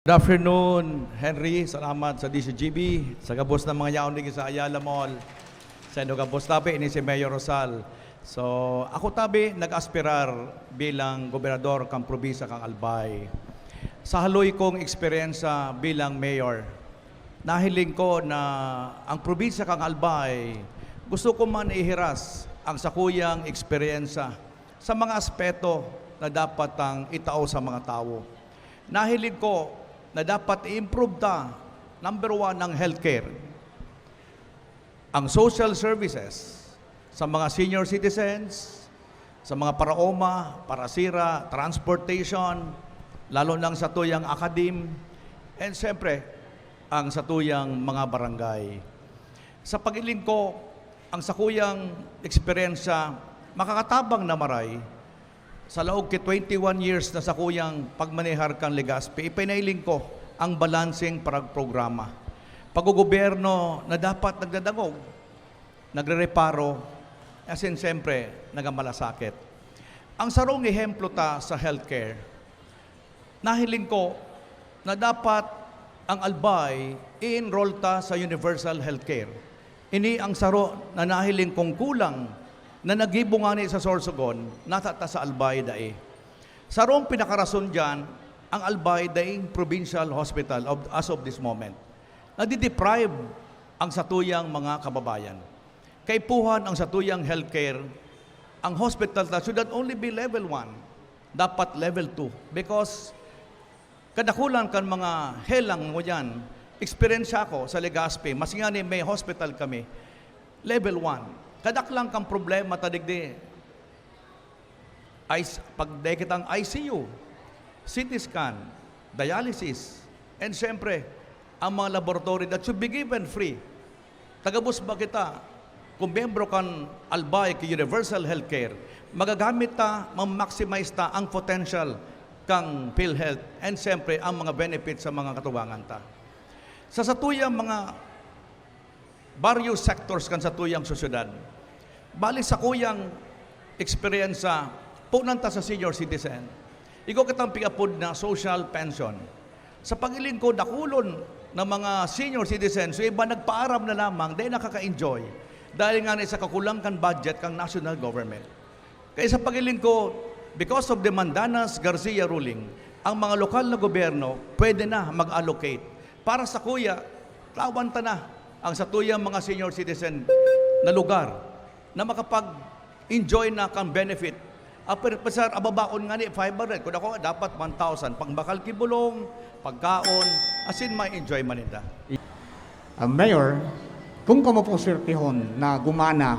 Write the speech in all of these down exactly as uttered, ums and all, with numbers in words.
Good afternoon, Henry. Salamat sa D C G B, sa gabos na mga yaon digdi sa Ayala Mall. Sa inyo gabos tabi, ini si Mayor Rosal. So, ako tabi, nag-aspirar bilang gobernador kan probinsya kan Albay. Sa haloy kong eksperyensya bilang mayor, nahiling ko na ang probinsya kan Albay, gusto ko man ihiras ang sakuyang eksperyensya sa mga aspeto na dapat tang itao sa mga tawo. Nahiling ko na dapat i-improve ta, number one, ang healthcare, ang social services sa mga senior citizens, sa mga paraoma, parasira, transportation, lalo nang satuyang akadim, and siyempre, ang satuyang mga barangay. Sa paghiling ko, ang sakuyang eksperyensya makakatabang na maray sa laog ki twenty-one years na sakuyang pagmanehar kan Legazpi, ipinailing ko ang balanseng paragprograma. Paggogobyerno na dapat nagdadangog, nagrereparo, asin siyempre, nagamalasakit. Ang sarong ehemplo ta sa healthcare, nahiling ko na dapat ang Albay i-enroll ta sa universal healthcare. Ini ang saro na nahiling kong kulang na naggibo ngani sa Sorsogon, nata ta sa Albay dai. Sarong pinakarason diyan, ang Albay daing provincial hospital of, as of this moment. Nadideprive ang satuyang mga kababayan. Kaipuhan ang satuyang healthcare, ang hospital ta should not only be level one, dapat level two. Because kadakulan kan mga helang ngunyan, eksperyensya ko sa Legazpi, mas ngani may hospital kami, level one. Kadaklan kan problema ta digdi, I C, pag dai kitang I C U, C T scan, dialysis, and siyempre, ang mga laboratory that should be given free. Tagabos ba kita, kung miyembro kan Albay ki Universal Healthcare, magagamit ta, ma-maximize ta ang potential kang PhilHealth and siyempre ang mga benefits sa mga katugangan ta. Sa satuyang mga various sectors kan satuyang sosyedad. Bali sakuyang eksperyensya, punan ta sa senior citizen. Igwa kitang pig-apod na social pension. Sa paghiling ko, dakulon na mga senior citizens, so iba nagpaaram na lamang, dai nakaka-enjoy. Dahil nga na sa kakulang kan budget kang national government. Kaya sa paghiling ko, because of the Mandanas Garcia ruling, ang mga lokal na gobyerno pwede na mag-allocate para sakuya, tawan ta na ang satuyang mga senior citizen na lugar na makapag-enjoy na kan benefit. Apir, sir, ababaon nga ni five hundred. Kung ako, dapat one thousand. Pangbakal ki bulong, pagkaon, asin may enjoy man ninda. Ah, Mayor, kung kamo po swertehon na gumana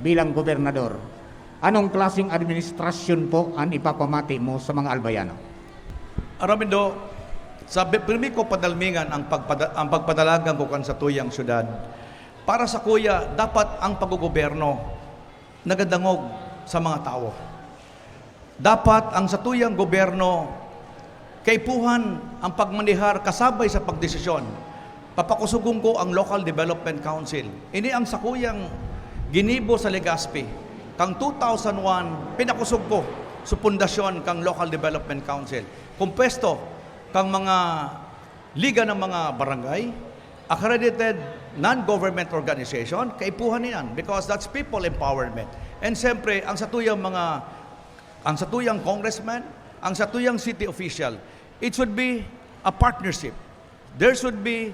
bilang gobernador, anong klaseng administrasyon po an ipapamati mo sa mga Albayano? Aramindo, sa bi- pirmi ko padalmingan ang, pagpada, ang pagpadalagan ko kan satuyang syudad. Para sakuya, dapat ang paggogobyerno nagadangog sa mga tawo. Dapat ang satuyang gobyerno kaipuhan ang pagmanehar kasabay sa pagdesisyon. Papakusugon ko ang Local Development Council. Ini ang sakuyang ginibo sa Legazpi. Kang two thousand one, pinakusog ko sa pundasyon kang Local Development Council. Kumpuesto kang mga liga ng mga barangay, accredited non-government organization, kaipuhan niyan because that's people empowerment. And siyempre, ang satuyang mga, ang satuyang congressman, ang satuyang city official, it should be a partnership. There should be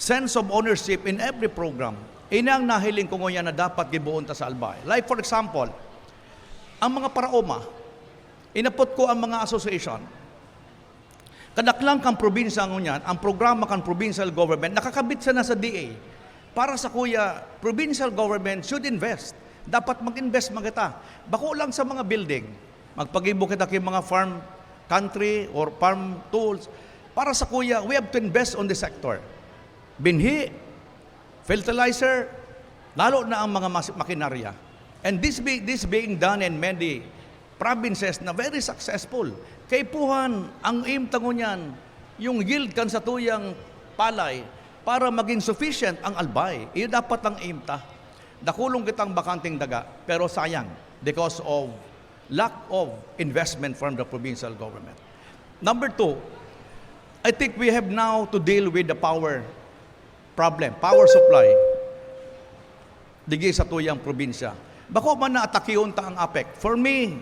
sense of ownership in every program. Ini ang nahiling ko ngunyan na dapat giboon ta sa Albay. Like for example, ang mga paraoma, inapot ko ang mga association. Kadaklan kan probinsya ngunyan, ang programa kan provincial government nakakabit sana sa D A. Para sakuya, provincial government should invest. Dapat mag-invest man kita. Bako lang sa mga building. Magpagibo kita ki mga farm country or farm tools. Para sakuya, we have to invest on the sector. Binhi, fertilizer, lalo na ang mga mas- makinarya. And this, be, this being done in many provinces na very successful. Kaipuhan ang aim ta ngunyan, yung yield kan satuyang palay para maging sufficient ang Albay. Iyo dapat ang aim ta. Dakulon kitang bakanteng daga, pero sayang because of lack of investment from the provincial government. Number two, I think we have now to deal with the power problem, power supply, digdi sa tuyang probinsya. Bako man na atakihon ta ang APEC. For me,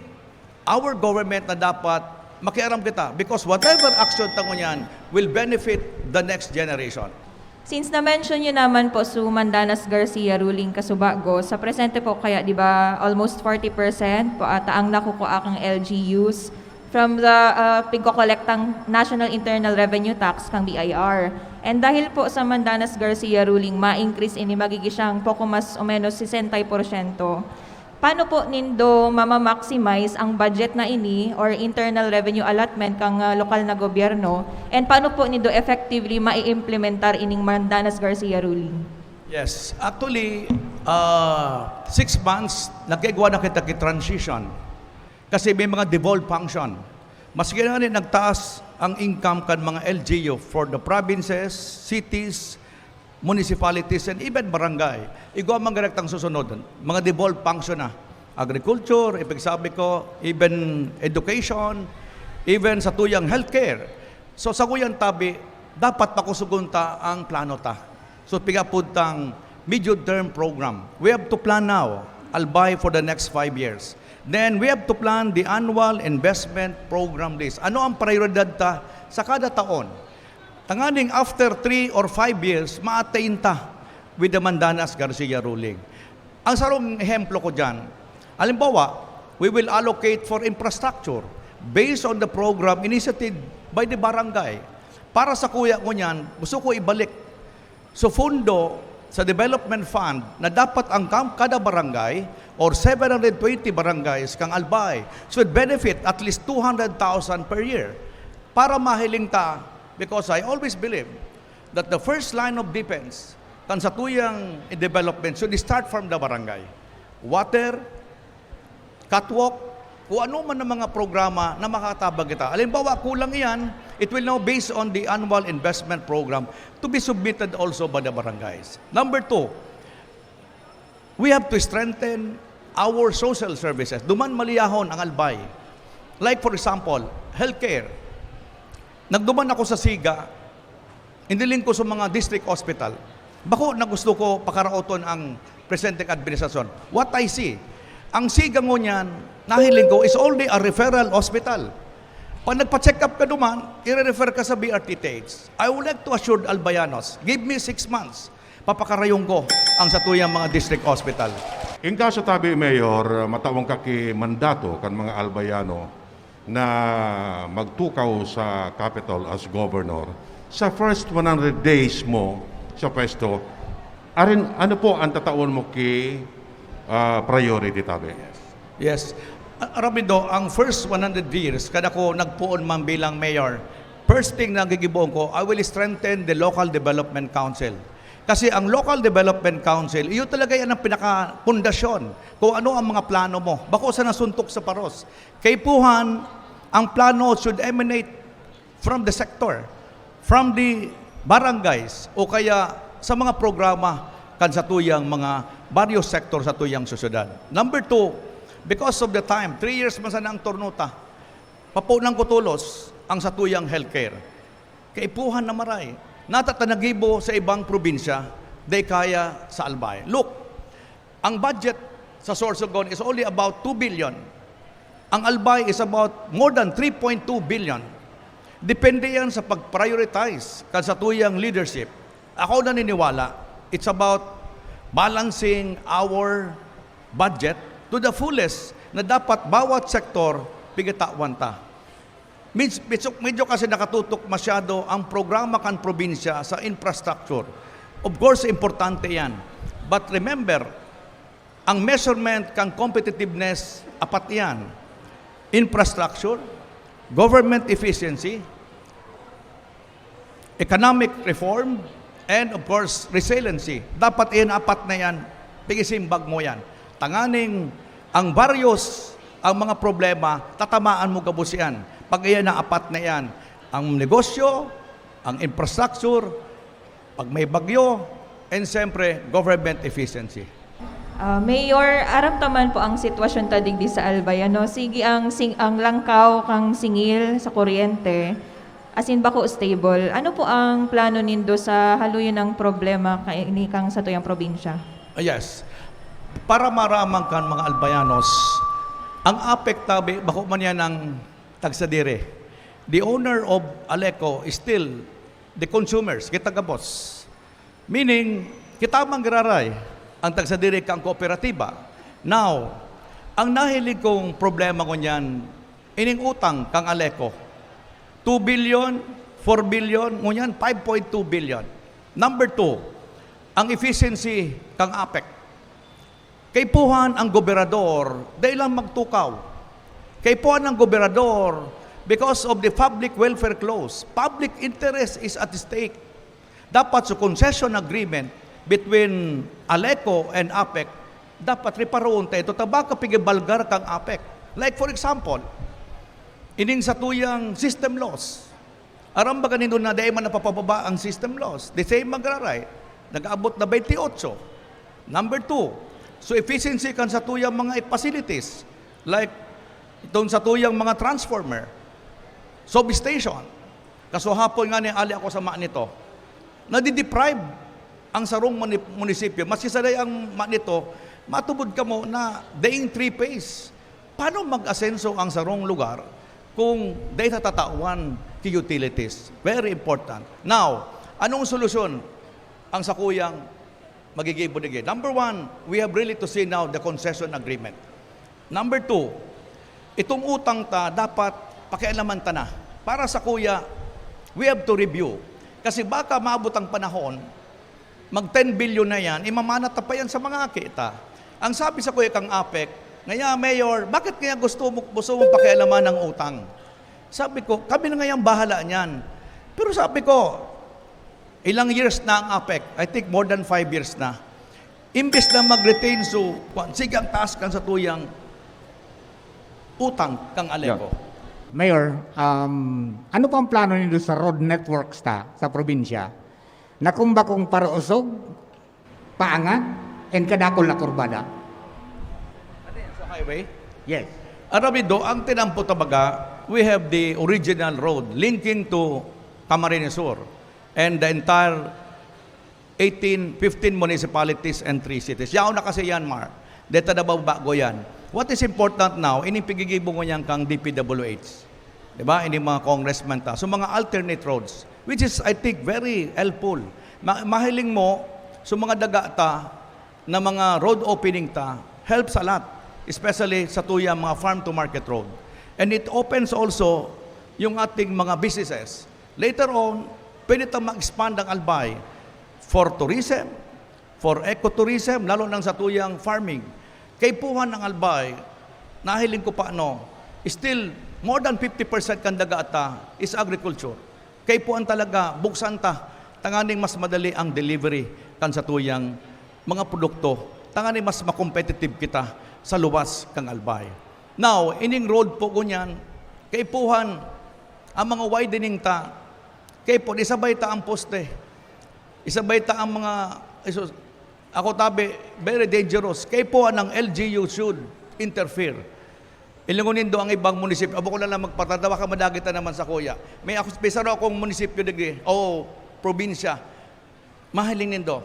our government na dapat makiaram kita, because whatever action ta ngunyan will benefit the next generation. Since na-mention nyo naman po si Mandanas Garcia ruling kasubago, sa presente po kaya, di ba, almost forty percent po ata ang nakukuha kang L G Us from the uh, pigkokolektang National Internal Revenue Tax kang B I R. And dahil po sa Mandanas Garcia ruling, ma-increase ini magiging siyang poko mas o menos sesenta porsyento. Paano po nindo mama-maximize ang budget na ini or internal revenue allotment kang ah, lokal na gobyerno? And paano po nindo effectively mai-implementar ining Mandanas Garcia ruling? Yes, actually, uh, six months, nagkaigwa na kita ki transition. Kasi may mga devolved function. Maski na ni nagtaas ang income kan mga L G U for the provinces, cities, municipalities, and even barangay. Igwa man direktang susunod, mga devolved function na. Agriculture, ipagsabi ko, even education, even sa tuyang healthcare. So, sa kuyang tabi, dapat pakusugon ta ang plano ta. So, pigapod tang medium-term program. We have to plan now, Albay, for the next five years. Then, we have to plan the annual investment program list. Ano ang prioridad ta sa kada taon? Tanganing after three or five years, ma-attain ta with the Mandanas Garcia ruling. Ang sarong ehemplo ko dyan, halimbawa, we will allocate for infrastructure based on the program initiated by the barangay. Para sa kuya ko niyan, gusto ko ibalik. So, fundo sa development fund na dapat ang kam-, kada barangay or seven hundred twenty barangays kang Albay should benefit at least two hundred thousand per year para mahiling ta, because I always believe that the first line of defense kan satuyang development should start from the barangay. Water, catwalk, kung ano man ang mga programa na makatabang kita. Halimbawa, kulang iyan, it will now based on the annual investment program to be submitted also by the barangays. Number two, we have to strengthen our social services. Duman maliyahon ang Albay. Like for example, healthcare. Nagduman ako sa Siga, iniling ko sa mga district hospital. Bako na gusto ko pakaraoton ang presenteng administrasyon. What I see, ang Siga ngunyan, nahiling ko, is only a referral hospital. Pag nagpa-check up ka duman, i-refer ka sa B R T T H. I would like to assure Albayanos, give me six months, papakarayon ko ang satuyang mga district hospital. In kaso tabi, Mayor, matawang ka ki mandato kan mga Albayano na magtukaw sa capital as governor. Sa first one hundred days mo sa pwesto, arin, ano po ang tatawan mo ki ah, priority tabi? Yes. A- Aram nindo, ang first one hundred years, kada ko nagpoon man bilang mayor, first thing na gigibohon ko, I will strengthen the local development council. Kasi ang local development council, iyo talaga yan ang pinakapundasyon kung ano ang mga plano mo. Bako sa nasuntok sa paros. Kaipuhan, ang plano should emanate from the sector, from the barangays, o kaya sa mga programa kan satuyang mga baryo sector sa tuyang sosyedad. Number two, because of the time, three years man sana ang turno ta, papunan ko tolos ang satuyang healthcare. Kaipuhan na maray. Nata ta nagibo sa ibang probinsya, dai kaya sa Albay. Look, ang budget sa Sorsogon is only about two billion. Ang Albay is about more than three point two billion. Depende yan sa pag-prioritize kan satuyang leadership. Ako naniniwala, it's about balancing our budget to the fullest na dapat bawat sektor pigatawan ta. Medyo, medyo kasi nakatutok masyado ang programa kan probinsya sa infrastructure. Of course, importante yan. But remember, ang measurement kan competitiveness, apat iyan. Infrastructure, government efficiency, economic reform, and of course, resiliency. Dapat iyan apat na yan, pigisimbag mo yan. Tanganing ang various, ang mga problema, tatamaan mo gabos yan. Pag iyan na apat na yan, ang negosyo, ang infrastructure, pag may bagyo, and siyempre, government efficiency. Ah, Mayor, aram ta man po ang sitwasyon ta digdi sa Albay, ano? Sige ang sing ang langkaw kang singil sa kuryente. As in, bako stable. Ano po ang plano nindo sa haluyon ng problema kaini kan satuyang probinsya? Ah, yes. Para maaraman kan mga Albayanos, ang APEC tabi, bako man yan ang tagsadiri. The owner of ALECO is still the consumers, kita gabos. Meaning, kita man giraray, ang tagsadiri kan kooperatiba. Now, ang nahiling kong problema ngunyan, ining utang kan ALECO. Two billion, four billion, ngunyan five point two billion. Number two, ang efficiency kan APEC. Kaipuhan ang gobernador, dai lang magtukaw. Kaipuhan ang gobernador because of the public welfare clause. Public interest is at stake. Dapat sa concession agreement between ALECO and APEC, dapat reparoon ta ito, ta baka pigibalgar kang APEC. Like for example, ining satuyang system loss. Aram ba kanindo na dai man napapababa ang system loss? The same magraray. Nag-aabot na twenty-eight. Number two, so efficiency kan satuyang mga facilities, like itong satuyang mga transformer, substation. Kasuhapon nga ni ali ako sa ma nito. Nadideprive ang sarong muni-, munisipyo. Maski sanay ang ma nito, matubod kamo na daing three-phase. Paano mag-asenso ang sarong lugar kung dai natatawan ki utilities? Very important. Now, anong solusyon ang sakuyang magigibo digdi? Number one, we have really to see now the concession agreement. Number two, itong utang ta dapat pakialaman ta na. Para sakuya, we have to review. Kasi baka maabot ang panahon, mag ten billion na yan, imamana ta pa yan sa mga aki ta. Ang sabi sakuya kang APEC, "Ngaya, Mayor, bakit kaya gusto mo, gusto mong pakialaman ang utang?" Sabi ko, "Kami na ngayang bahala niyan." Pero sabi ko, ilang years na ang APEC? I think more than five years na. Imbes na mag-retain, so, kwan, sige ang taas kan satuyang utang kang ALECO. Mayor, um, ano pang plano nindo sa road networks ta sa probinsya? Na kung bakong Parausog, Paangat, and Kadakol na Kurbada? Ano yan, sa highway? Yes. Arabido, ang tinampo ta baga, we have the original road linking to Camarines Sur and the entire eighteen, fifteen municipalities and three cities. Yaon na kasi yan, Mar. Deta na babago yan. What is important now, ining pigigibo ngunyan kang D P W H. Di ba? Ining mga congressman ta. So, mga alternate roads, which is, I think, very helpful. Ma- mahiling mo, so mga daga ta, na mga road opening ta, helps a lot, especially sa tuya mga farm to market road. And it opens also yung ating mga businesses. Later on, pwede ta ma-expand ang Albay for tourism, for ecotourism, lalo nang sa tuyang farming. Kaipuhan ang Albay, nahiling ko pa ano, still more than fifty percent kan daga ta is agriculture. Kaipuhan talaga, buksan ta, tanganing mas madali ang delivery kan sa tuyang mga produkto, tanganing mas makompetitive kita sa luwas kang Albay. Now, ining road po ngunyan, kaipuhan ang mga widening ta, kaipuhan, isabay ta ang poste, isabay ta ang mga, isus-, ako tabi, very dangerous. Kaipuhan ang L G U should interfere. Ilingon nindo ang ibang munisipyo. Abo ko na lang magpatanda, baka madagit na naman sa kuya. May ako, may saro akong munisipyo digdi, o probinsya. Mahiling nindo.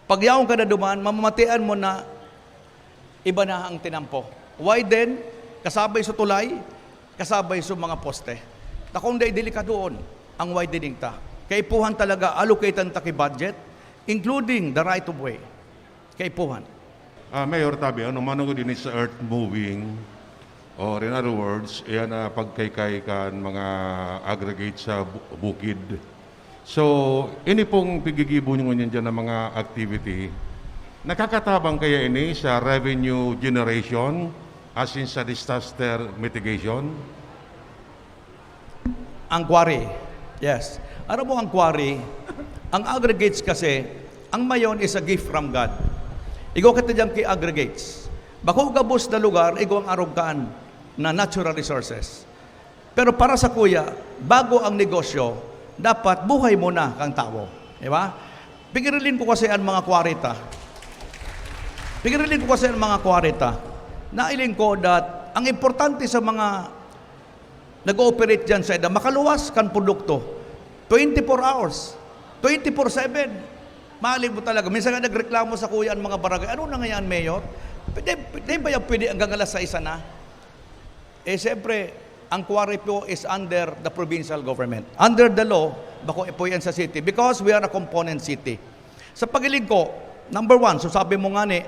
Pag yaon ka na duman, mamamatian mo na iba na ang tinampo. Widen, kasabay sa tulay, kasabay sa mga poste. Takong dai delikadoon ang widening ta. Kaipuhan talaga, allocatean ta ki budget, including the right of way. Kaipuhan. Ah, Mayor Tabi, ano man ang din sa earth moving, or in other words, iyan na pagkaykay kan mga aggregate sa bu- bukid. So, ini pong pigigibo nyo ngunyan dyan ng mga activity, nakakatabang kaya ini sa revenue generation as in sa disaster mitigation? Ang quarry. Yes. Aram mo ang quarry, ang aggregates kasi, ang mayon is a gift from God. Igwa kita dyan ki aggregates. Bako gabos na lugar, igwa ang arog kaan na natural resources. Pero para sa kuya, bago ang negosyo, dapat buhay muna kang tawo. Di ba? Pigirilin ko kasi ang mga quarry ta. Pigirilin ko kasi ang mga quarry ta. Nailing ko that ang importante sa mga Nag-ooperate dyan sa eda, makaluwas kan produkto. Twenty-four hours. Twenty-four seven. Mahalin mo talaga. Minsan nga nagreklamo sa kuya ang mga barangay, "Ano na ngayon, Mayor? Pwede, pwede ba yan pwede hanggang alas sais na?" Eh, siyempre, ang quarry po is under the provincial government. Under the law, bako po yan sa city because we are a component city. Sa pagiling ko, number one, so sabi mo nga ni,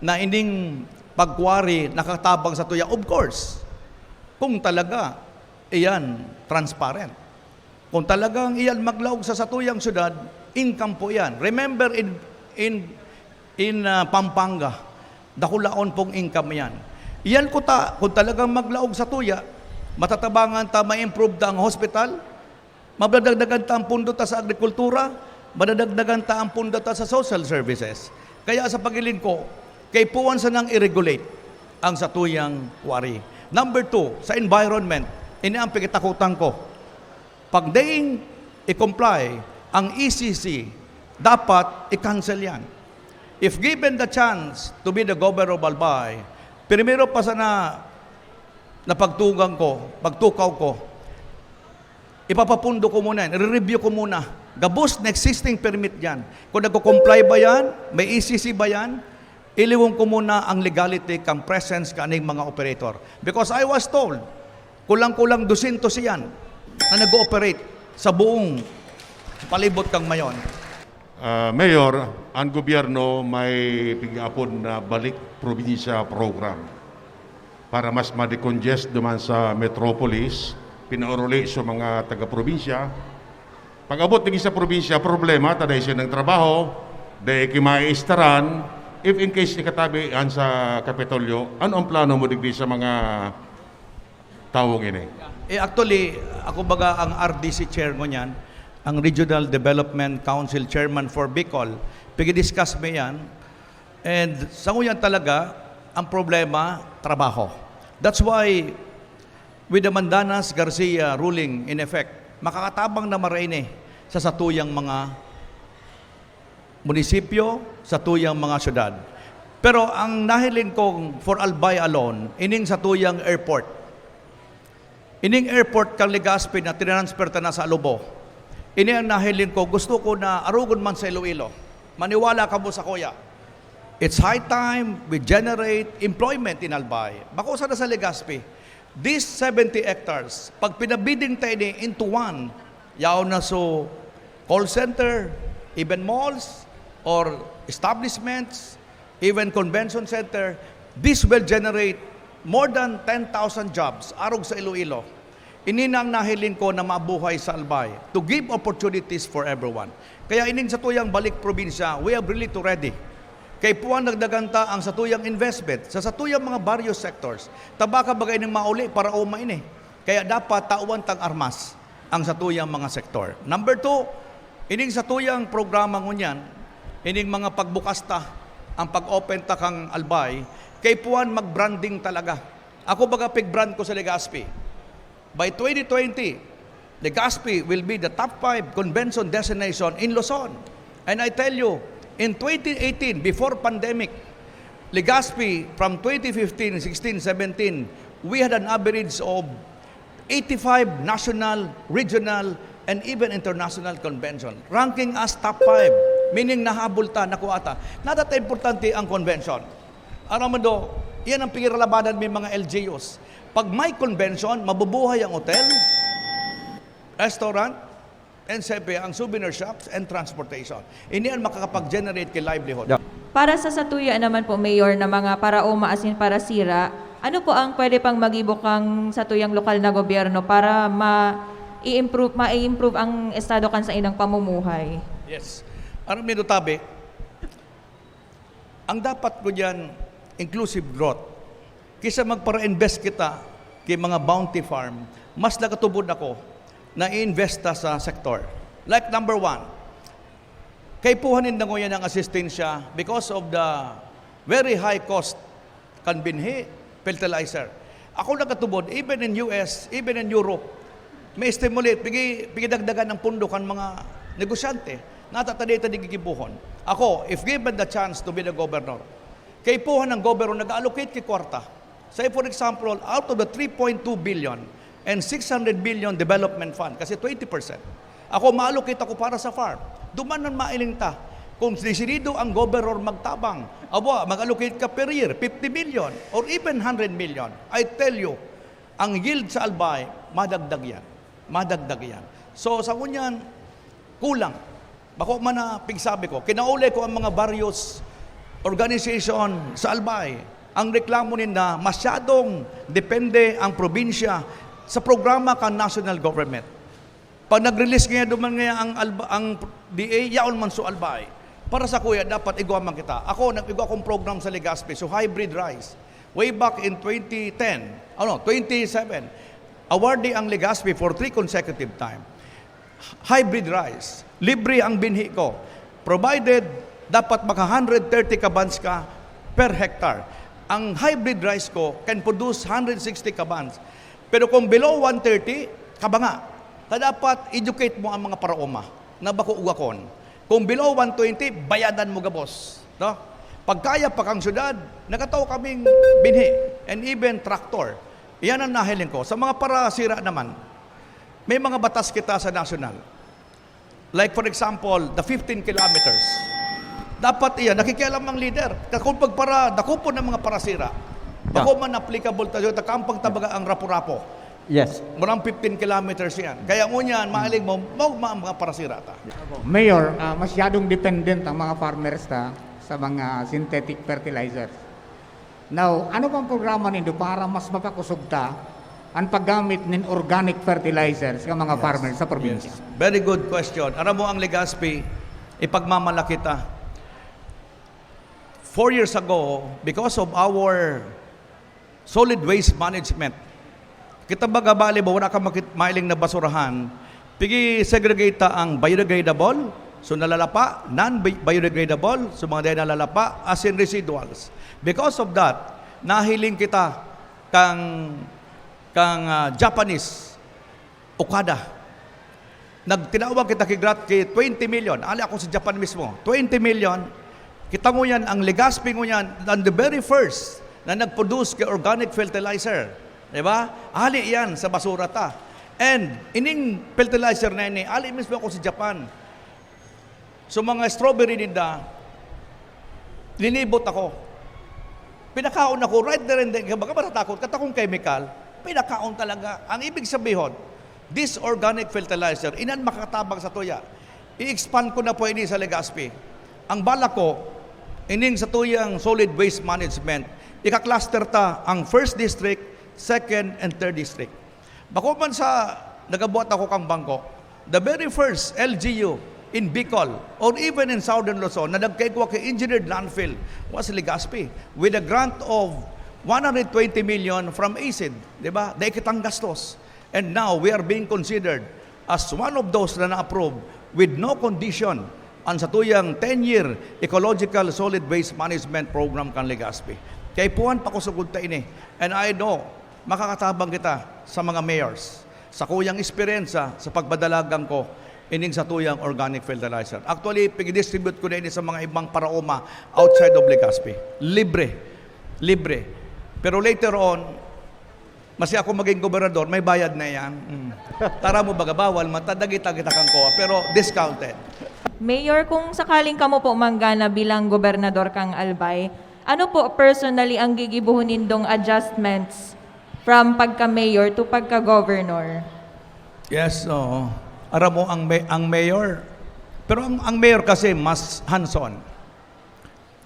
na ining pag-quarry nakatabang sa tuya, of course, kung talaga iyan transparent. Kung talagang iyan maglaog sa satuyang syudad, income po iyan. Remember in, in, in, ah, Pampanga, dakulaon pong income iyan. Iyan kuta, kung talagang maglaog sa tuya, matatabangan ta, ma-improve ta ang hospital, madadagdagan ta ang pundo ta sa agrikultura, madadagdagan ta ang pundo ta sa social services. Kaya sa pagiling ko, kaipuhan sanang i-regulate ang satuyang quarry. Number two, sa environment, ini ang pikitakutan ko. Pag daing i-comply ang E C C, dapat i-cancel yan. If given the chance to be the governor of Albay, primero pa sana na pagtugang ko, pagtukaw ko, ipapapundo ko muna yan, i-review ko muna. Gabos na existing permit dyan. Kung nagko-comply ba yan, may E C C ba yan, iliwong ko muna ang legality kan presence kaning mga operator. Because I was told, kulang-kulang dosyentos iyan na nag-ooperate sa buong palibot kang Mayon. Ah, Mayor, ang gobyerno may pig-aapod na balik probinsya program para mas ma-decongest duman sa metropolis, pinauruli sa mga taga-probinsya. Pag-abot lagi sa probinsya, problema, ta dai siya ng trabaho, dai kimaistaran, if in case ikatabi yan sa Kapitolyo, ano ang plano mo digdi sa mga tawong ini? Eh, actually, ako baga ang R D C chair ngunyan, ang Regional Development Council Chairman for Bicol. Pigidiscuss mi yan. And sa ngunyan talaga, ang problema, trabaho. That's why, with the Mandanas Garcia ruling in effect, makakatabang na maraini sa satuyang mga munisipyo, satuyang mga syudad. Pero ang nahiling kong for Albay alone, ining satuyang airport. Ining airport kan Legazpi na tinatransfer ta na sa Alubo. Ini ang nahiling ko, gusto ko na arogon man sa Iloilo. Maniwala kamo sa kuya. It's high time we generate employment in Albay. Bako sana sa Legazpi. These seventy hectares, pag pinabidding ta ini into one, yaon na so call center, even malls, or establishments, even convention center, this will generate more than ten thousand jobs arog sa Iloilo. Ini na ang nahiling ko na mabuhay sa Albay, to give opportunities for everyone. Kaya ining satuyang balik probinsya, we have really to ready. Kaipuhan dagdagan ta ang satuyang investment sa satuyang mga various sectors. Ta baka baga ining mauli para uma ini. Kaya dapat tawan tang armas ang satuyang mga sektor. Number two, ining satuyang programa ngunyan, ining mga pagbukas ta, ang pag-open ta kang Albay, kaipuhan mag-branding talaga. Ako baga pig-brand ko sa Legazpi. By twenty twenty, Legazpi will be the top five convention destination in Luzon. And I tell you, in twenty eighteen, before pandemic, Legazpi from twenty fifteen, sixteen, seventeen, we had an average of eighty-five national, regional, and even international convention. Ranking as top five, meaning nahabol ta, nakuha ta. Nata importante ang convention. Aram mo do, yan ang piniralabanan may mga L G Us. Pag may convention, mabubuhay ang hotel, restaurant, and siyempre ang souvenir shops and transportation. Ini ang makakapag-generate kay livelihood. Para sa satuya naman po, Mayor, na mga paraoma asin parasira, ano po ang pwede pang magibo kang satuyang lokal na gobyerno para ma-i-improve, ma-i-improve ang estado kan sa inang pamumuhay? Yes. Aram mo, Tabi, ang dapat ko diyan, inclusive growth. Kisa magpara-invest kita kay mga bounty farm, mas nakatubod ako na i-invest ta sa sektor. Like number one, kaipuhan ninda nguyan ang asistensya because of the very high cost kan binhi, fertilizer. Ako nakatubod, even in U S, even in Europe, may stimulate, pigi, pigidagdagan ang pundo kan mga negosyante. Natatadi ta di gigibuhon. Ako, if given the chance to be the governor, kaipuhan ng governor nag-allocate ki kwarta. Say for example, out of the three point two billion, and six hundred billion development fund, kasi twenty percent. Ako, ma-allocate ako para sa farm. Duman ang mailing ta. Kung desidido ang governor magtabang, abo, mag-allocate ka per year, fifty million or even hundred million, I tell you, ang yield sa Albay, madagdag yan. Madagdag yan. So, sa ngunyan, kulang. Bako man na pigsabi ko, kinaulay ko ang mga various organization sa Albay. Ang reklamo ninda, masyadong depende ang probinsya sa programa kan national government. Pag nag-release kaya duman ngaya ang Alba-, ang D A, yaon man so Albay. Para sa kuya, dapat igwa man kita. Ako, nag-igwa akong program sa Legazpi, so hybrid rice. Way back in twenty ten, ano, twenty seven, awardee ang Legazpi for three consecutive time. Hybrid rice, libre ang binhi ko. Provided, dapat maka hundred thirty kabans ka per hectare. Ang hybrid rice ko can produce hundred sixty kabans. Pero kung below one thirty, kabanga. Ta dapat educate mo ang mga paraoma na bako ugakon. Kung below one twenty, bayadan mo gabos, no? Pagkaya pa kang syudad, nagkataw kaming binhi and even tractor. Iyan ang nahiling ko. Sa mga parasira naman, may mga batas kita sa national. Like for example, the fifteen kilometers. Dapat iyan, nakikialam ang leader. Kung pagpara, dakupon ng mga parasira. Yeah. Bako man applicable tayo, takampang tabaga ang rapo-rapo. Yes. Murang fifteen kilometers yan. Kaya ngunyan, maaling mo, mo, ma-, mga parasira ta. Mayor, ah, masyadong dependent ang mga farmers ta sa mga synthetic fertilizers. Now, ano bang programa nindo para mas mapakosog ta ang paggamit nin organic fertilizers sa mga Yes. farmers sa probinsya? Yes. Very good question. Aram mo, ang Legazpi, ipagmamalaki ta. Four years ago, because of our solid waste management, kita baga bali ba, wala ka makit-, mailing na basurahan, pigi-segregate ta ang biodegradable, so nalalapa, non-biodegradable, so mga dai nalalapa, as in residuals. Because of that, nahiling kita kang, kang, ah, Japanese Okada. Nagtinawag kita ki Grat ki twenty million. Ali ako sa Japan mismo. Twenty million. Kita ngunyan, ang Legazpi ngunyan, ang the very first na nag-produce ki organic fertilizer. Di ba? Ali yan sa basura ta. And ining fertilizer na ini, ali mismo ako sa Japan. So, mga strawberry ninda, linibot ako. Pinakaon ako right there and then, baga matatakot, katakong chemical, pinakaon talaga. Ang ibig sabihon, this organic fertilizer, iyan an makakatabang sa tuya. I-expand ko na po ini sa Legazpi. Ang balak ko, ining sa tuyang solid waste management, ika-cluster ta ang first district, second, and third district. Bako man sa nagabuhat ako kang bangko, the very first L G U in Bicol or even in Southern Luzon na nagkaigwa ki engineered landfill was Legazpi, with a grant of one hundred twenty million from ACID, di ba? Dai kitang gastos. And now, we are being considered as one of those na na-approve with no condition an satuyang ten-year Ecological Solid Waste Management Program kan Legazpi. Kaipuhan pa ko sugod ta ini. And I know, makakatabang kita sa mga mayors. Sa kuyang eksperyensya, sa pagpadalagan ko, ining satuyang organic fertilizer. Actually, pag-distribute ko na ini sa mga ibang paraoma outside of Legazpi. Libre. Libre. Pero later on, masi ako maging gobernador, may bayad na yan. Mm. Tara mo baga, bawal, matadagita kita kang koa, pero discounted. Mayor, kung sakaling kamo po manggana bilang gobernador kang Albay, ano po personally ang gigibohon nindong adjustments from pagka-mayor to pagka-governor? Yes, oo. Aram mo, ang may-, ang mayor, pero ang, ang mayor kasi mas hands-on.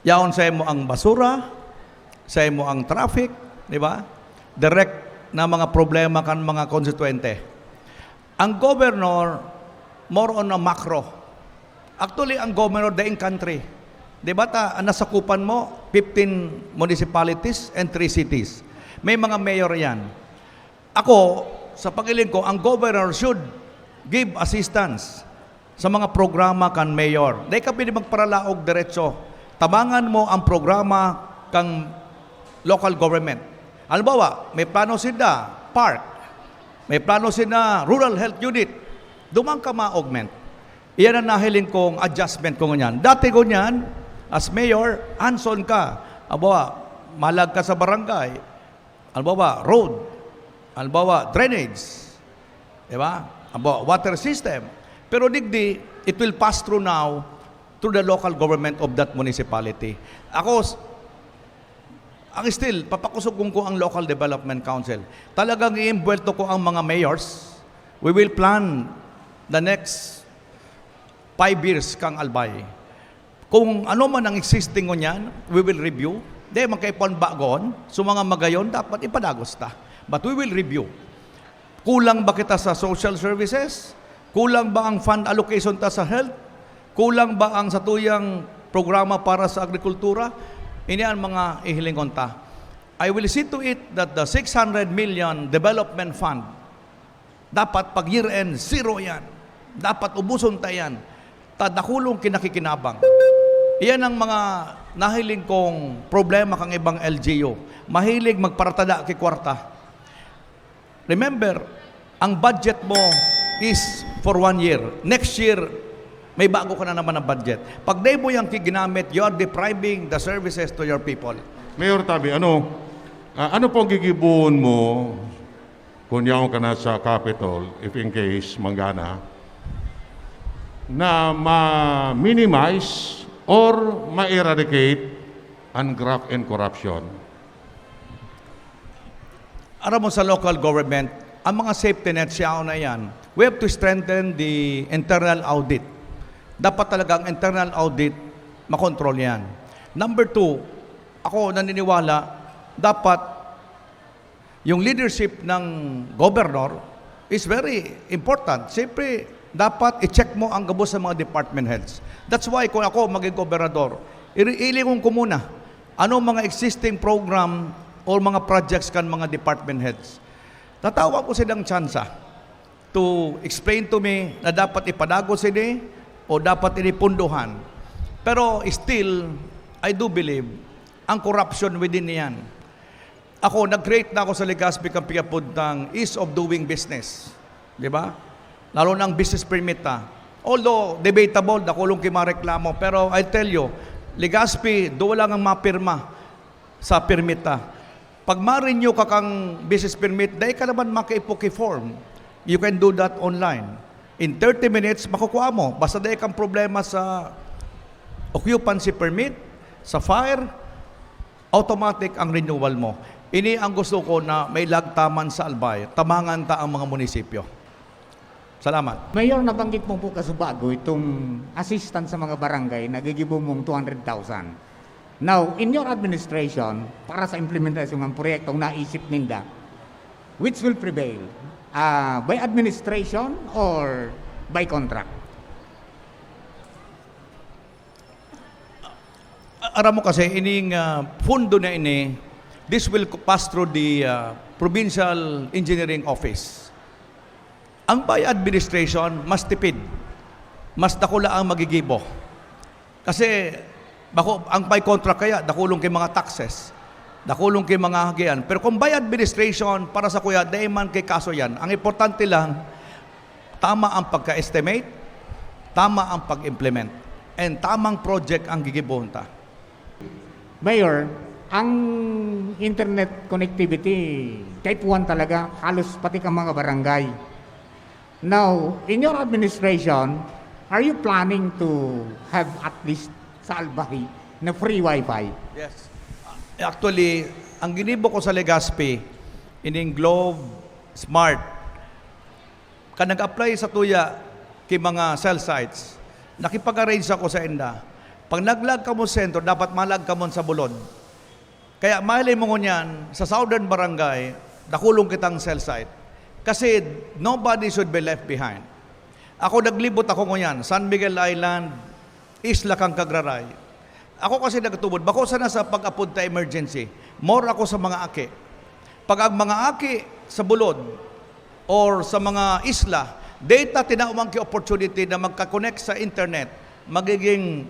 Yaon sa imo ang basura, sa imo ang traffic, di ba? Direct na mga problema kan mga konstituyente. Ang governor, more on a macro. Actually, ang governor, daing country. Di ba ta, ang nasakupan mo, fifteen municipalities and three cities. May mga mayor yan. Ako, sa pag-iling ko, ang governor should give assistance sa mga programa kan mayor. Dai ka pwede magparalaog diretso. Tabangan mo ang programa kan local government. Halimbawa, may plano sinda park, may plano sinda rural health unit, duman ka ma-augment. Iyan ang nahiling kong adjustment ko ngunyan. Dati ngunyan, as mayor, hands-on ka. Halimbawa, malag ka sa barangay. Halimbawa, road. Halimbawa, drainage. Di ba? Halimbawa, water system. Pero digdi, it will pass through now through the local government of that municipality. Ako, s-, ang still, papakusog ko ang local development council. Talagang iimbwelto ko ang mga mayors. We will plan the next five years kang Albay. Kung ano man ang existing ngunyan, we will review. Di, magkaipuhan bagon. So, mga magayon, dapat ipadagos ta. But we will review. Kulang ba kita sa social services? Kulang ba ang fund allocation ta sa health? Kulang ba ang satuyang programa para sa agrikultura? Ini ang mga ihilingon ta. I will see to it that the six hundred million development fund, dapat pag year-end, zero yan. Dapat ubuson ta yan. Ta dakulong kinakikinabang. Iyan ang mga nahiling kong problema kang ibang L G U. Mahilig magparatada ki kwarta. Remember, ang budget mo is for one year. Next year, may bago ka na naman na budget. Pag di mo yan ki ginamit, you are depriving the services to your people. Mayor Tabi, ano, ah, ano pong gigibohon mo kung yaon ka na sa Capitol, if in case manggana, na ma-minimize or ma-eradicate ang graft and corruption? Aram mo, sa local government, ang mga safety net, siya na yan. We have to strengthen the internal audit. Dapat talaga ang internal audit makontrol yan. Number two, ako naniniwala, dapat yung leadership ng governor is very important. Siyempre, dapat i-check mo ang gabos sa mga department heads. That's why kung ako maging gobernador, iri-, ilingon ko muna ano mga existing program or mga projects kan mga department heads. Tatawag ko silang tsansa to explain to me na dapat ipadagos ini o dapat ini punduhan. Pero still, I do believe, ang corruption within niyan. Ako, nag-create na ako sa Legazpi kan piyapuntang ease of doing business. Di ba? Lalo na ang business permit, ha. Although debatable, dakulong ki mareklamo, pero I tell you, Legazpi, duwa lang ang mapirma sa permit, ha. Pag ma-renew ka kang business permit, dai ka naman makaipo ki form. You can do that online. In thirty minutes, makukuha mo. Basta dai kang problema sa occupancy permit, sa fire, automatic ang renewal mo. Ini ang gusto ko na mailagtaman sa Albay. Tabangan ta ang mga munisipyo. Salamat. Mayor, nabanggit mo po kasubago itong assistance sa mga barangay na gigibo mong two hundred thousand. Now, in your administration, para sa implementasyon ng proyektong naisip ninda, which will prevail? Ah, by administration or by contract? Aram mo kasi, ining ah, pundo na ini, this will pass through the ah, Provincial Engineering Office. Ang by administration, mas tipid. Mas dakula ang magigibo. Kasi bako, ang by contract kaya, dakulong ki mga taxes, dakulong ki mga hagian. Pero kung by administration, para sa kuya, dai man ki kaso yan. Ang importante lang, tama ang pagka-estimate, tama ang pag-implement, and tamang project ang gigibohon ta. Mayor, ang internet connectivity, kaipuhan talaga, halos pati ka mga barangay. Now, in your administration, are you planning to have at least sa Albay na free wifi? Yes. Actually, ang ginibo ko sa Legazpi, ining Globe Smart, kan nag-apply sa tuya ki mga cell sites, nakipag-arrange ako sa inda. Pag naglag kamo sa sentro, dapat malag kamo sa bulod. Kaya mahiling mo ngunyan, sa Southern Barangay, dakulong kitang cell site. Kasi nobody should be left behind. Ako, naglibot ako ngunyan, San Miguel Island, Isla kan Cagraray. Ako kasi nagtubod, bako sana sa pag-apod ta emergency. More ako sa mga aki. Pag ang mga aki sa bulod or sa mga isla, data tinawag ki opportunity na magka-connect sa internet, magiging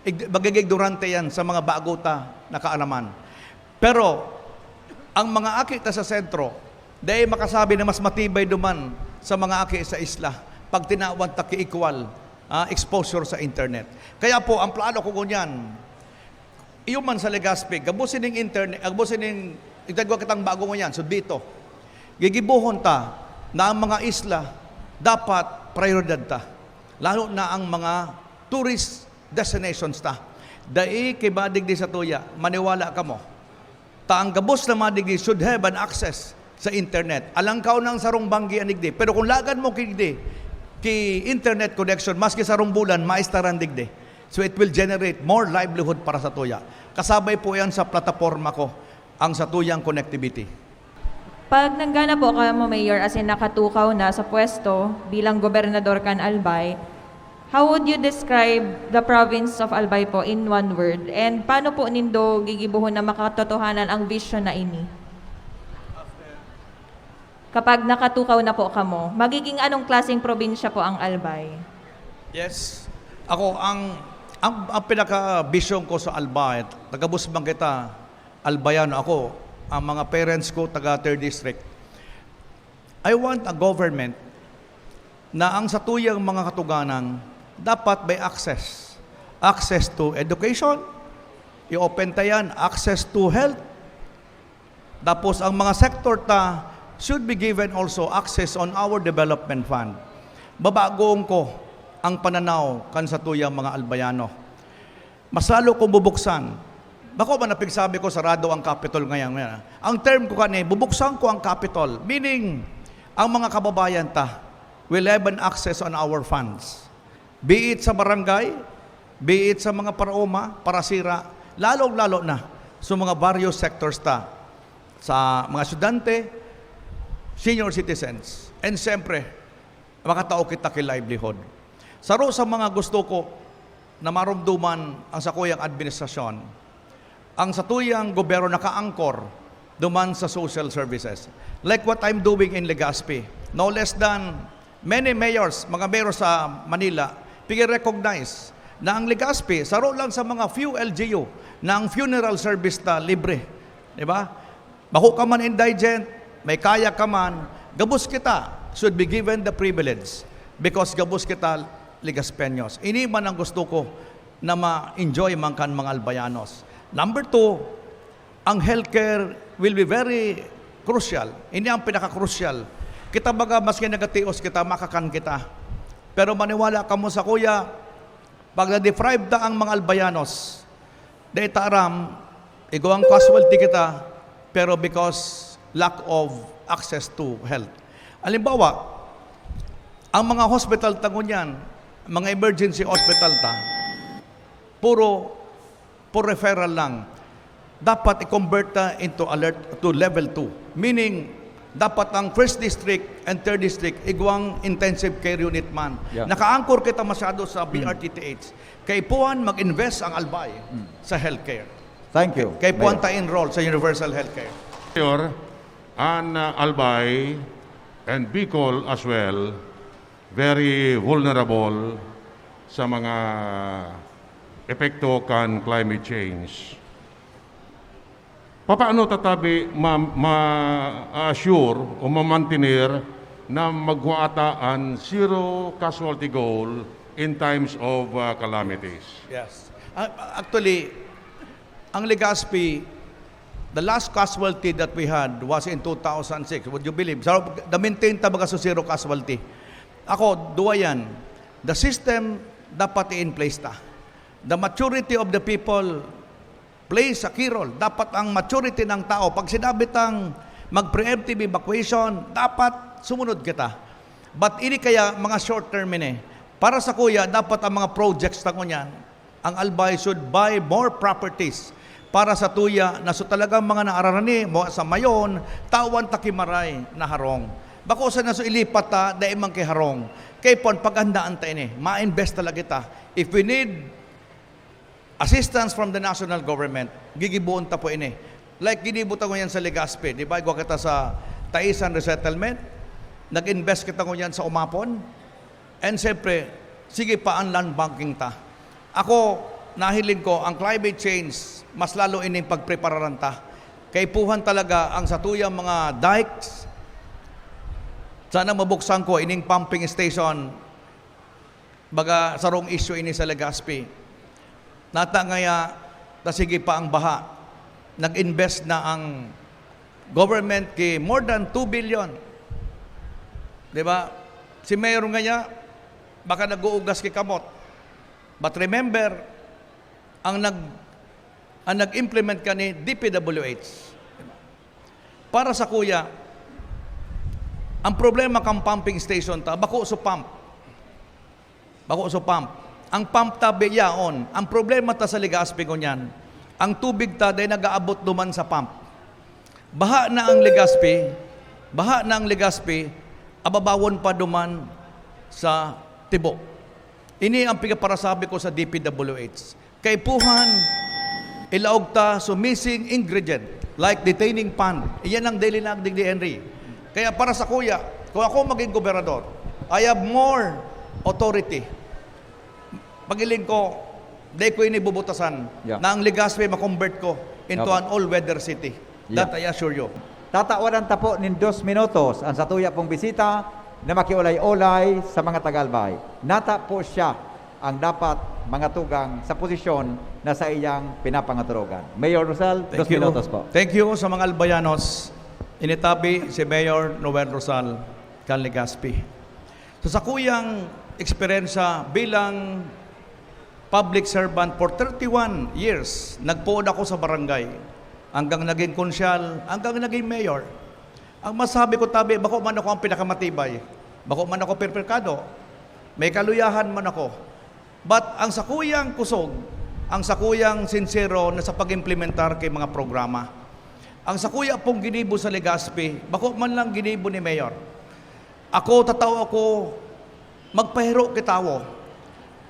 ig-, magiging ignorante yan sa mga bago ta na kaalaman. Pero ang mga aki ta sa sentro, dai makasabi na mas matibay duman sa mga aki sa isla pag tinawan ta ki equal ah, exposure sa internet. Kaya po, ang plano ko ngunyan, iyo man sa Legazpi, gabos sining internet, gabos sining, itagwa kitang bago ngunyan, so dito. Gigibohon ta na ang mga isla dapat prioridad ta, lalo na ang mga tourist destinations ta. Dai ki madigdi sa tuya, maniwala kamo. Ta ang gabos na madigdi should have an access sa internet. Alangkaw na ang sarong banggi an digdi. Pero kung lagad mo ki digdi, ki internet connection, maski sarong bulan, maistaran digdi. So it will generate more livelihood para sa tuya. Kasabay po yan sa plataporma ko, ang sa tuyang connectivity. Pag nanggana po kamo, Mayor, asin nakatukaw na sa pwesto bilang gobernador kan Albay, how would you describe the province of Albay po in one word? And paano po nindo gigibohon na makatotohanan ang vision na ini? Kapag nakatukaw na po kamo, magiging anong klaseng probinsya po ang Albay? Yes. Ako, ang, ang, ang pinaka-vision ko sa Albay, taga-Busbang kita, Albayano ako, ang mga parents ko taga third district. I want a government na ang satuyang mga katuganan dapat may access. Access to education, i-open ta yan, access to health. Tapos ang mga sector ta should be given also access on our development fund. Babagoon ko ang pananaw kan satuyang mga Albayano. Mas lalo kong bubuksan. Bako man napigsabi ko, sarado ang Capitol ngayon. Ngayon, ang term ko kani, bubuksan ko ang Capitol. Meaning, ang mga kababayan ta will have an access on our funds. Be it sa barangay, be it sa mga paraoma, parasira, lalong-lalo na sa mga various sectors ta, sa mga estudyante, senior citizens, and siyempre, makatao kita ki livelihood. Saro sa mga gusto ko na maromdoman ang sakuyang administrasyon, ang satuyang gobyerno nakaangkor duman sa social services. Like what I'm doing in Legazpi. No less than many mayors, mga mayor sa Manila, pigi-recognize na ang Legazpi, saro lang sa mga few L G U na ang funeral service ta libre. Di ba? Bako ka man indigent, may kaya ka man, gabos kita should be given the privilege because gabos kita Legazpeños. Ini man ang gusto ko na ma-enjoy man kan mga Albayanos. Number two, ang healthcare will be very crucial. Ini ang pinaka-crucial. Kita baga, maski nagatios kita, makakan kita. Pero maniwala kamo sakuya, pag na-deprive ta ang mga Albayanos, dai ta aram, igwang casualty kita, pero because lack of access to health. Halimbawa, ang mga hospital ta ngunyan, mga emergency hospital ta, puro, puro referral lang. Dapat i-convert ta into alert to level two. Meaning, dapat ang first district and third district, igwang intensive care unit man. Yeah. Naka-anchor kita masyado sa B R T T H. Kaipuhan mag-invest ang Albay sa healthcare. Thank you. Kaipuhan Mayor. Ta-enroll sa universal healthcare. Mayor, an uh, Albay and Bicol as well, very vulnerable sa mga epekto kan climate change. Papaano ta tabi ma- ma-assure o mamantener na magwa ta an zero casualty goal in times of uh, calamities? Yes. Ah, actually, ang Legazpi, the last casualty that we had was in two thousand six. Would you believe? So, na-maintain ta baga sa zero casualty. Ako, duwa yan. The system, dapat i-in place ta. The maturity of the people plays a key role. Dapat ang maturity ng tao, pag sinabi tang mag-preemptive evacuation, dapat sumunod kita. But ini kaya mga short term ini. Para sakuya, dapat ang mga projects ta ngunyan, ang Albay should buy more properties para sa tuya na so talagang mga naararani mo sa mayon, tawan ta ki maray na harong. Bako sa naso ilipat ta, dai man ki harong. Kaipuhan, paghandaan ta ini. Ma-invest talaga kita. If we need assistance from the national government, gigiboon ta po ini. Like ginibo ta ngunyan sa Legazpi, di ba? Igwa kita sa Taisan Resettlement, nag-invest kita ngunyan sa Umapon, and siyempre, sige pa ang land banking ta. Ako, nahiling ko, ang climate change, mas lalo ining pagprepararan ta. Kaipuhan talaga ang satuyang mga dikes. Sana mabuksan ko ining pumping station. Baga sarong issue ini sa Legazpi. Nata ngaya, ta sige pa ang baha. Nag-invest na ang government ki more than two billion. Di ba? Si Mayor nga niya, baka nag-uugas ki kamot. But remember, ang nag-, ang nag-implement kani D P W H. Para sakuya, ang problema kan pumping station ta, bako sa pump. Bako sa pump. Ang pump ta, biyaon. Ang problema ta sa Legazpi ngunyan, ang tubig ta, dai nag-aabot duman sa pump. Baha na ang Legazpi, baha na ang Legazpi, ababawon pa duman sa tibo. Ini ang pigaparasabi ko sa D P W H. Kaipuhan, ilaog ta sa missing ingredient, like detaining pond. Iyan ang daily na digdi, Henry. Kaya para sakuya, kung ako maging gobernador, I have more authority. Pag-iling ko, dai ko ini bubutasan, Yeah. na ang Legazpi ma-convert ko into Opo. an all-weather city. Yeah. That I assure you. Tatawaran ta po nin dos minutos ang satuya pong bisita na makiulay-ulay sa mga taga-Albay. Nata po siya ang dapat mga tugang sa posisyon na sa iyang pinapangaturogan. Mayor Rosal, Thank dos you. minutos po. Thank you sa mga Albayanos. Initabi si Mayor Noel Rosal kan Legazpi. Sa sakuyang eksperyensya bilang public servant for thirty-one years, nagpoon ako sa barangay, hanggang naging konsyal, hanggang naging mayor. Ang masabi ko, tabi, bako man ako ang pinakamatibay, bako man ako perpekado, may kaluyahan man ako. But ang sakuyang kusog, ang sakuyang sinsero na sa pag-implementar kay mga programa. Ang sakuya pong ginibo sa Legazpi, bako man lang ginibo ni Mayor. Ako, tataw ako, magpahiro ki tawo.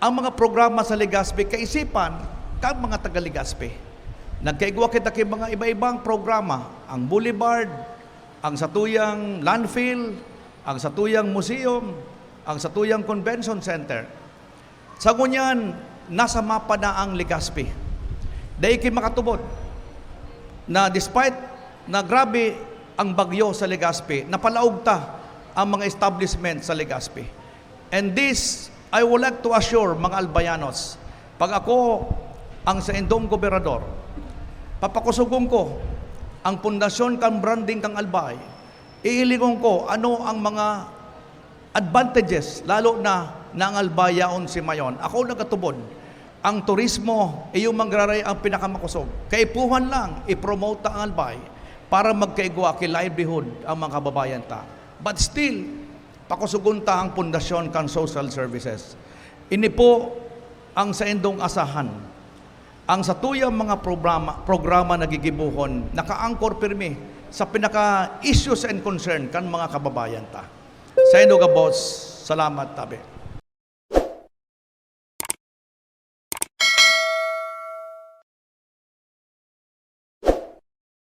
Ang mga programa sa Legazpi, kaisipan kan mga taga Legazpi. Nagkaigwa kita ki mga iba-ibang programa, ang boulevard, ang satuyang landfill, ang satuyang museum, ang satuyang convention center. Sa ngunyan, nasa mapa na ang Legazpi. Dai ki makatubod na despite na grabe ang bagyo sa Legazpi, napalaog ta ang mga establishment sa Legazpi. And this, I would like to assure mga Albayanos, pag ako ang saindong gobernador, papakusugon ko ang pundasyon kan branding kan Albay. Iilingon ko ano ang mga advantages, lalo na na ang Albay yaon si Mayon. Ako nagatubod, ang turismo, iyo manggararay ang pinakamakosog. Kaipuhan lang, i-promote ta ang Albay para magkaigwa ki livelihood ang mga kababayan ta. But still, pakusugon ta ang pundasyon kan social services. Ini po ang saindong asahan. Ang satuyang mga programa, programa na gigibohon, naka-anchor pirmi sa pinaka-issues and concern kan mga kababayan ta. Saindo gabos, salamat, tabi.